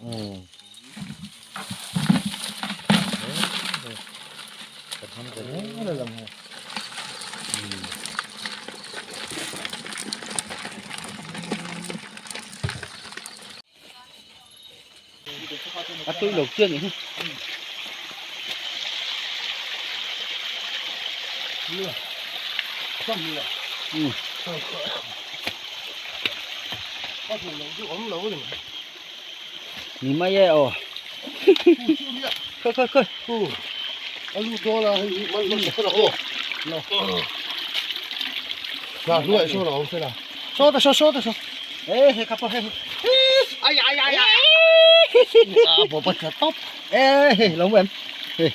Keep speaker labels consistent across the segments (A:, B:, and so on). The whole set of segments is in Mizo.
A: A tui lo chiang hi. Ni mai e aw. Khoi khoi khoi.
B: Alu dawn a hei man man ka lo. Lo. Na hnuai saw lo awm la. Saw ta saw saw ta saw.
A: Ê he kha he.
B: Ai ai ai ai. A bo pa chat top.
A: Ê he lo em. He.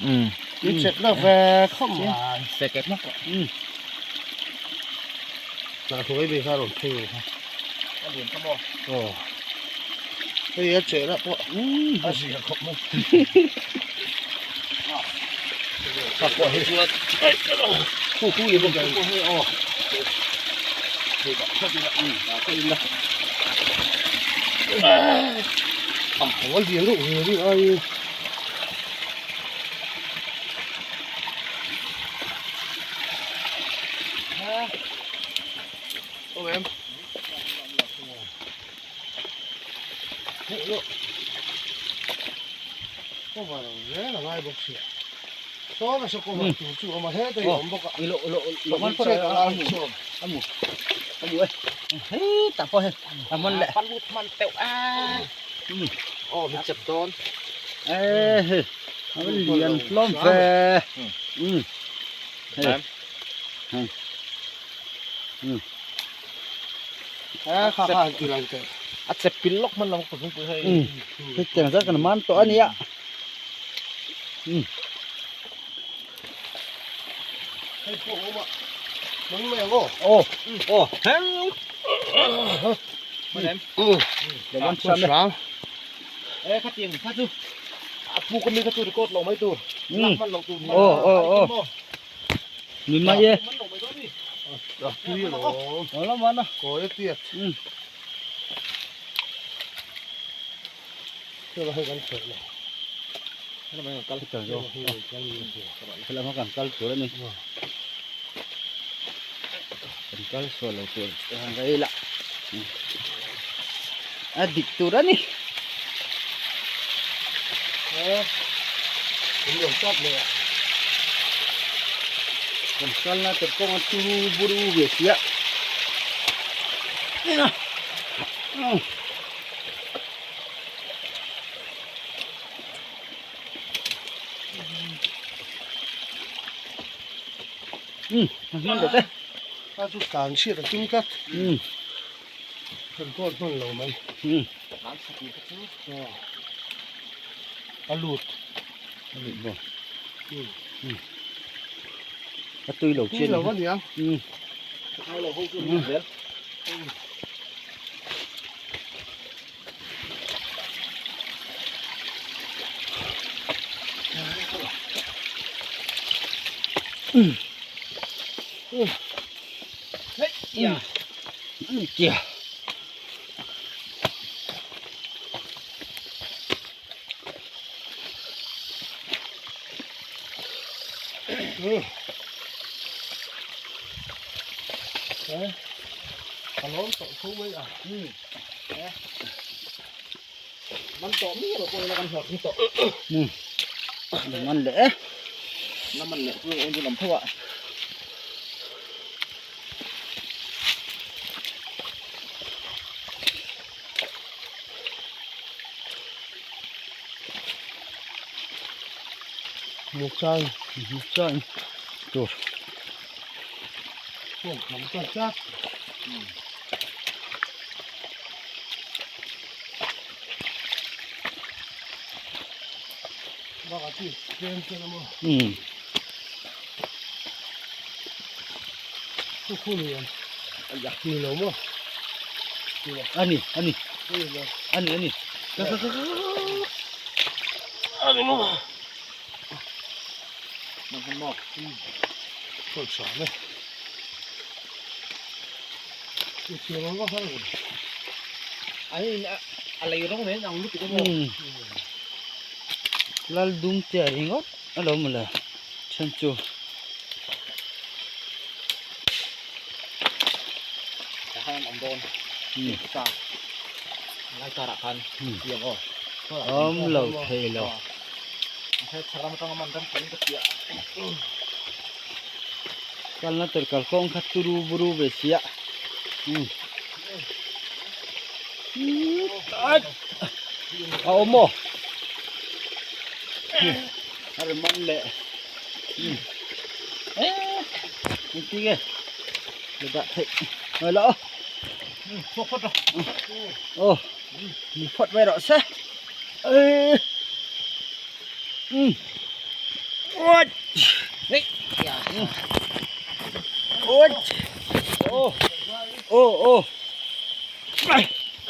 B: Ừ. Chết là về không mà.
A: Sẽ kẹp mắc. Ừ.
B: Na hnuai bị kha rawn phei kha.
C: A lian ka maw?
B: Aw. Hei a cheh lah pawh a zia khawp mai. Kha pawh hei
A: Khu khu ni bawk pawh hei aw. Hei dah phawt ila. Dah phawt ila.
B: A haw lian deuh ve ri ai. Awm em?
A: Lian hlawm ve.
C: A chep pil lawk hman lo ka zungpui hei.
A: Hetiang zat kan man tawh a nia. Aw aw
C: Ê kha tiền kha chu a pu ka mi kha chu record lo mai tur lak man lo tur
A: aw aw aw Ni mai e.
B: A tui a lawm.
A: Aw lam an a.
B: Kawi a tiat. Hela hei kan chhawih lo.
C: Hela mai kan kal.
A: Kal zo. Hela kan kal tur a ni. Kan kal sual lo tur han rei la. A dik tur a ni. Kan kalna tur kawng a turu buru ve si a. Hman deuh te.
B: A chu tlan chhiat a tum tlat. Kan kawt hman lo mai. A lut.
A: A lut bawk. A tui lo chian.
B: Tui lo a nia.
C: Khai lo ho chu ni zel.
A: Hey, ya. Kìa.
B: Đấy. A lawm tawh thu mai a.
C: Man tawh mi lo pawh ila kan hlawh thung tawh.
A: Man leh.
C: Na man leh chu en chu lam tho a.
B: Mu chang.
A: Mu chang. Tur.
B: Heng lam chuan chat. Bak a chi tlem chen a maw. Khu khu ni em. Ni lo maw.
A: Ani ani.
B: Ni lo.
A: Ani ani.
B: Ani maw.
C: Man han maw.
B: Khawi tha le. I thiam ang va har ve.
C: Ai in a. A lei rawng nen ang lutuk a maw?
A: Lal dum te a ringawt a lo mawle then chu.
C: Tah khan an awm dawn sa lai karah khan siam aw.
A: Awm lo thei lo. Kalna tur kalkawng kha turu buru ve sia. A awm maw? A rawn man leh. Engtin nge la dah theih ngai lo. Aw ni phawt mai rawh se. Aw aw aw.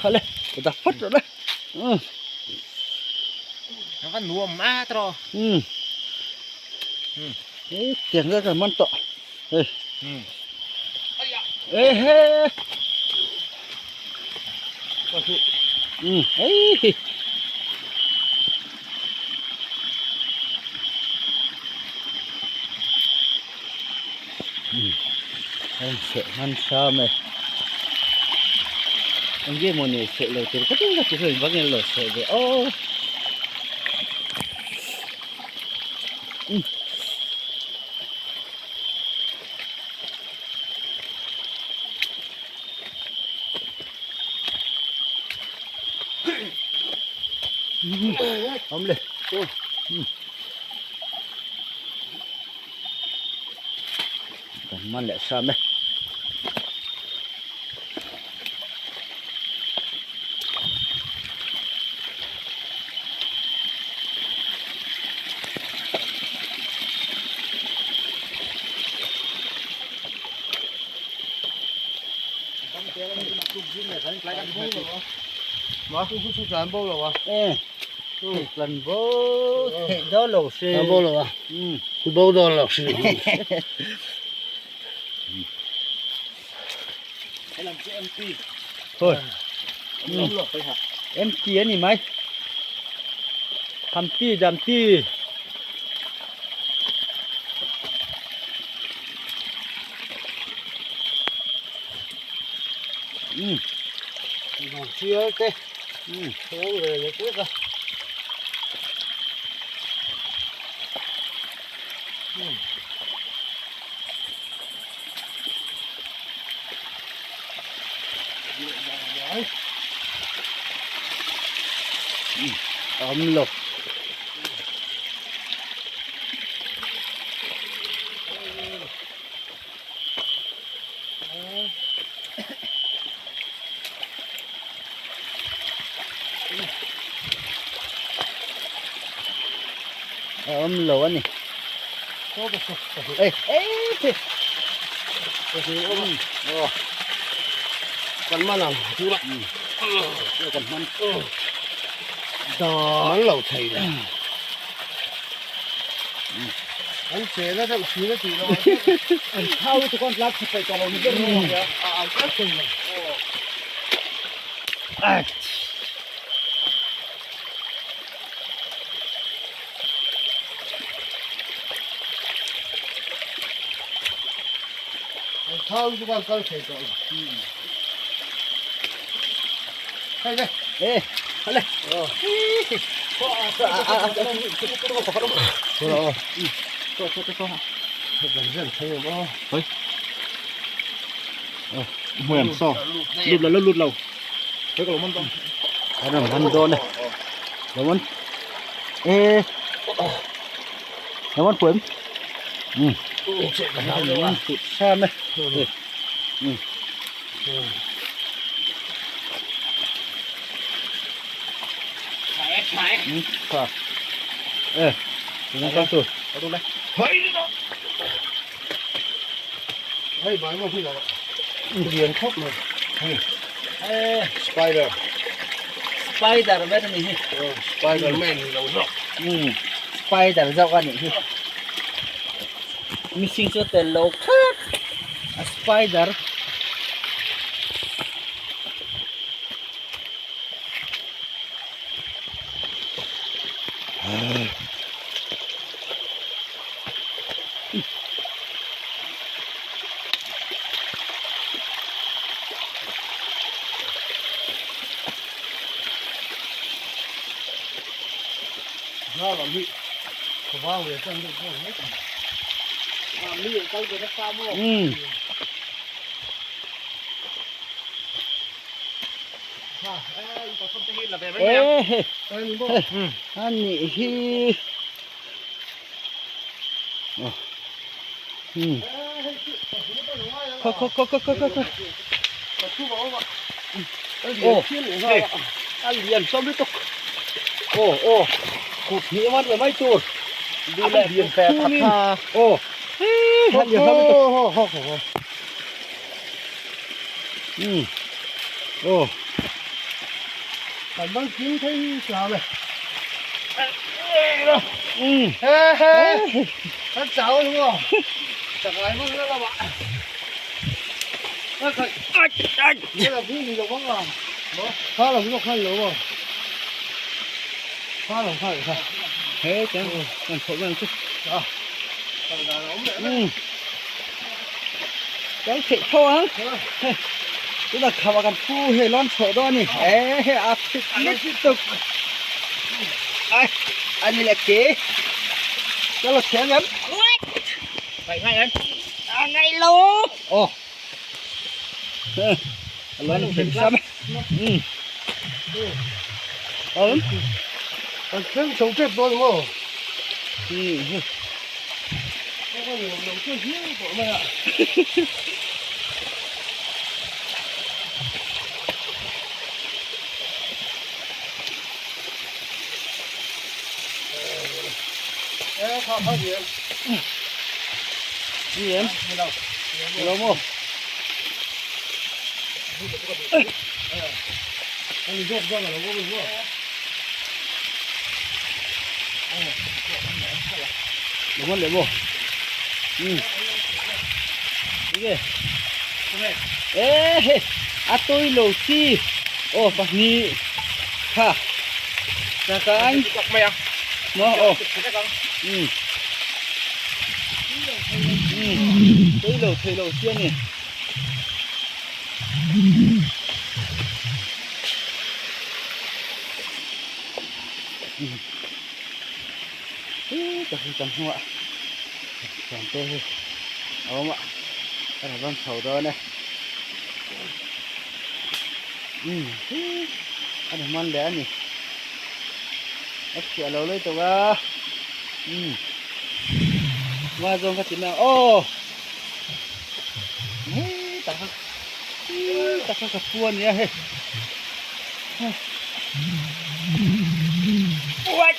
A: Khale ta phawt rawh le.
C: Nó có nuông má trò.
A: Ừ. Ê, tiền ra cái món tọ. Ê. Ê hê. Ừ. Ê. An seh hman hram e. Eng nge maw ni seh lo tur ka tin ka ti hian vang in lo seh ve aw. Awm le. Kan man leh hram e. Ê. Tlan bo theih dawn lo si.
B: Tlan bo lo a. Bo dawn lo si.
A: Thôi. Empty ani mai. Humpty Dumpty.
B: Chial te. Thawng ve lek lek a.
A: Awm lo. A awm lo a ni. Ê ê
B: Kan man ang chu la.
A: Kan man.
B: Man lo thei la. An che na deuh thin a tih loh ah chuan
C: an thau lutuk a an tlan chhe peih tawh lo ni ber mai a nia.
B: A au tlat thei lo. An thau lutuk a an kal thei tawh lo. Hei le.
A: Ê, le.
B: Hei bai maw hi lo lian khawp mai spider
A: spider ber a ni hi
B: spider man ni lo zawk
A: spider zawk a nih hi mihring chu a tel lo khat a spider. A nih hi khaw khaw khaw khaw khaw khaw aw hei a lian sawm lutuk aw aw kut hnih man leh mai tur a lian thum in aw a lian sawm lutuk um aw
B: kan bang kim thei hi hlau le
A: um
B: he he kan chau a ni maw chakai hmang na lamah a khat a lo hi ni lo vang a kha lo hi khan lo maw kha lo kha kha
A: he kan kan thawh ngang chu
B: a
A: um Kan theih tho ang. Hei tunah kham ah kan pu hei lawn chhoh dawn a ni. E hei a thik lit tuk. Ai a ni leh ke. Ka lo thiam em?
C: Ngai ngai em?
A: A ngai lo. Aw. A lawn thim sam. Um. Awm.
B: Kan thleng chho tep dawn maw?
A: Um. Đúng không lệ Ừ. Ok. Ê, a tôi lầu chi. Ô, bạc nhị. Ha. Chà các anh. Nó, ô. Ừ. Ừ. Tôi lầu thầy lầu chiên này. Tak hi kan hnungah thian te hi a awm a a rawn rawn chho dawn e umm a ni hman leh a ni a chhiah lo lei tawh a umm hma zawng ka ti mai ang aw hei tak kha tak kha ka pu a nia hei. What?